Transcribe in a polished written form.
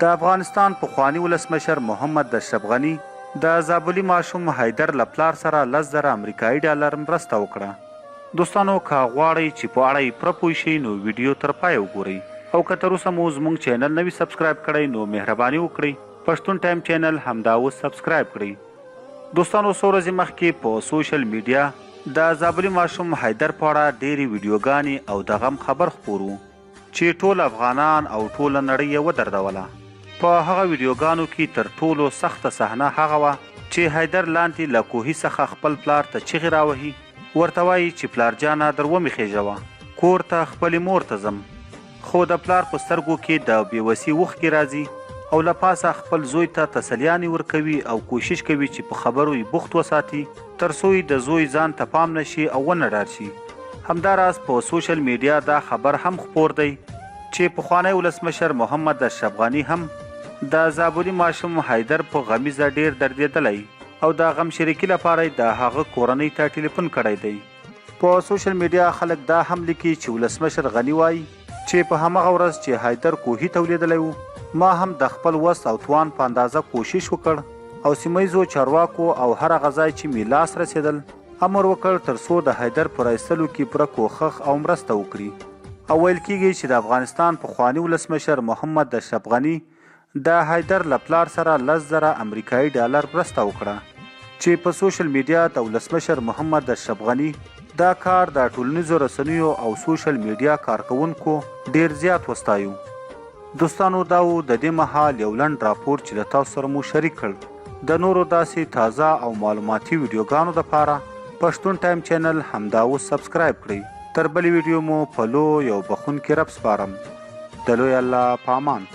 د افغانستان پخواني ولسمشر محمد اشرف غني د زابلي ماشوم حیدر له پلار سره 10,000 امریکايي ډالر مرسته وکړه. دوستانو که غواړئ چې په اړه یې پوره پوه شئ نو ویډیو تر پایه وګورئ او که تر اوسه مو زموږ چینل نه وي سبسکرایب کړی نو مهرباني وکړئ پښتون ټایم چینل همدا اوس سبسکرایب کړئ. دوستانو څو ورځې مخکې په سوشل میډیا د زابلي ماشوم حیدر په اړه ډېرې ویډیوګانې او د غم خبر خپور و. چې ټول افغانان او ټوله نړۍ یې ودردوله. په هغه ویډیوګانو کې تر ټولو سخته صحنه هغه وه چې حیدر لاندې له کوهي څخه خپل پلار ته چیغې راوهي، ورته وایي چې پلار جانه در ومې خېژوه، کور ته خپلې مور ته ځم. خو د پلار په سترګو کې د بې وسي اوښکې راځي او له پاسه خپل زوی ته تسلیانې ورکوي او کوشش کوي چې په خبرو یې بوخت وساتي تر څو یې د زوی ځان ته پام نه شي او ونه ډار شي. همداراز په سوشل میډیا دا خبر هم خپور دی چې پخوانی ولسمشر محمد اشرف غني هم د زابلي ماشوم حیدر په غمیزه ډیر دردیدلی او د غمشریکي لپاره یې د هغه کورنۍ ته ټلیفون کړی دی. په سوشل میډیا خلک دا هم لیکي چې ولسمشر غني وايي چې په همغه ورځ چې حیدر کوهي ته ولیدلی و ما هم د خپل وس او توان په اندازه کوشش وکړ او سیمه ییزو چارواکو او هر هغه ځای چې مې لاس رسیدل امر وکړ تر څو د حیدر په راایستلو کې پوره کوښښ او مرسته وکړي او ویل کیږي چې د افغانستان پخواني ولسمشر محمد اشرف غني د حیدر له پلار سره 10,000 امریکایي ډالر مرسته وکړه چې په سوشل میډیا د ولسمشر محمد اشرف غني دا کار د ټولنیزو رسنیو او سوشل میډیا کارکوونکو ډیر زیات وستایو. دوستانو دا و د دې مهال یو لنډ راپور چې له تاسو سره مو شریک کړ. د نورو داسې تازه او معلوماتي ویډیوګانو دپاره پښتون ټایم چینل همدا اوس سبسکرایب کړئ. تر بلې ویډیو مو په لوی او بخښونکي رب سپارم. د لوی الله په امان.